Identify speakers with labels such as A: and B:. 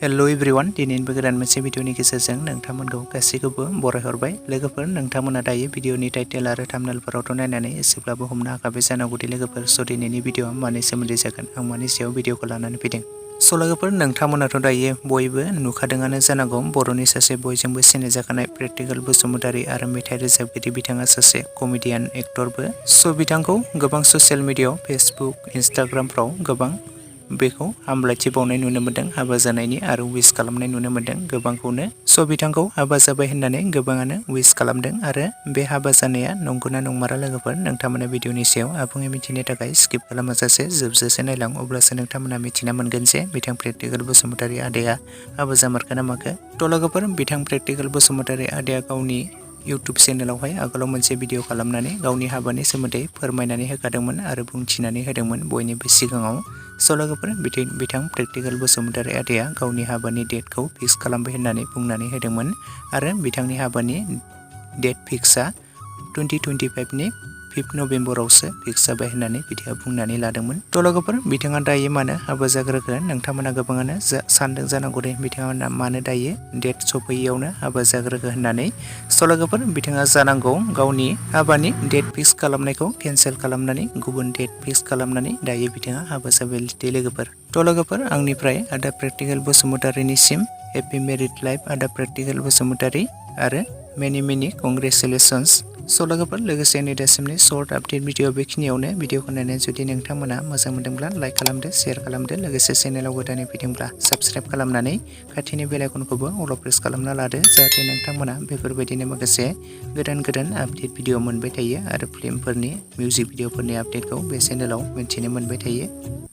A: Hello everyone दिनैनिबो गोदान मोनसे भिडिअनि गेजेरजों नोंथांमोनखौ गासैखौबो बरायहरबाय। लोगोफोर नोंथांमोना दायो भिडिअनि टाइटेल आरो थाम्बनेलफोरावथ' नायनानै एसेब्लाबो हमनो हाखाबाय जानांगौ दि लोगोफोर स' दिनैनि भिडिअआ मानि सोमोन्दै जागोन आं मानि सायाव भिडिअखौ लानानै फैदों। स' लोगोफोर नोंथांमोनाथ' दायो बयबो नुखादोंआनो जानांगौ बर'नि सासे बयजोंबो सिनायजाखानाय प्रेक्टिकेल बसुमतारी आरो मेथाइ रोजाबगिरि बिथाङा सासे कमेडियान एक्टरबो। स' बिथांखौ गोबां ससियेल मिडियाआव फेसबुक इन्स्टाग्रामफ्राव गोबां बेखौ हामलायथि बावनाय नुनो मोन्दों हाबा जानायनि आरो उइस खालामनाय नुनो मोन्दों गोबांखौनो। स' बिथांखौ हाबा जाबाय होननानै गोबाङानो उइस खालामदों आरो बे हाबा जानाया नंगौना नंमारा लोगोफोर नोंथांमोना भिडिअनि सायाव आबुङै मिथिनो थाखाय स्किप खालामाजासे जोबजासे नायलां अब्लासो नोंथांमोना मिथिना मोनगोन जे बिथां प्रेक्टिकेल बसुमतारी आदाया हाबा जामारखो ना माखो। थ' लोगोफोर बिथां प्रेक्टिकेल बसुमतारी आदाया गावनि इउटुब चेनेलावहाय आगोलाव मोनसे भिडिअ खालामनानै गावनि हाबानि सोमोन्दै फोरमायनानै होखादोंमोन आरो बुंथिनानै होदोंमोन बयनिबो सिगाङाव। स' लोगोफोर बिथां प्रेक्टिकेल बसुमतारी आदाया गावनि हाबानि डेटखौ फिक्स खालामबाय होननानै बुंनानै होदोंमोन आरो बिथांनि हाबानि डेट फिक्सआ 2025नि 5 नभेम्बरावसो फिक्स जाबाय होननानै बिथाङा बुंनानै लादोंमोन। थ' लोगोफोर बिथाङा दायो मानो हाबा जाग्रोखो नोंथांमोना गोबाङानो सानदों जानांगौ दे बिथाङा मानो दायो डेट सफैयैयावनो हाबा जाग्रोखो होननानै। स' लोगोफोर बिथाङा जानांगौ गावनि हाबानि डेट फिक्स खालामनायखौ केन्सेल खालामनानै गुबुन डेट फिक्स खालामनानै दायो बिथाङा हाबा जाबाय लोगोफोर। थ' लोगोफोर आंनिफ्राय आदा प्रेक्टिकेल बसुमतारीनिसिम हेपि मेरिड लाइफ आदा प्रेक्टिकेल बसुमतारी आरो मेनि कंग्रेचुलेसन्स। स' लोगोफोर लोगोसे आंनि दासिमनि सर्ट आपडेट भिडिअ बेखिनियावनो भिडिअखौ नायनानै जुदि नोंथांमोना मोजां मोनदोंब्ला लाइक खालामदो शेयार खालामदो लोगोसे चेनेलाव गोदानै फैदोंब्ला साबस्क्राइब खालामनानै खाथिनि बेल आइकनखौबो अल प्रेस खालामना लादो जाहाथे नोंथांमोना बेफोरबायदिनो माखासे गोदान आपडेट भिडिअ मोनबाय थायो आरो फिल्मफोरनि मिउजिक भिडिअफोरनि आपडेटखौ बे चेनेलाव मिन्थिनो मोनबाय थायो।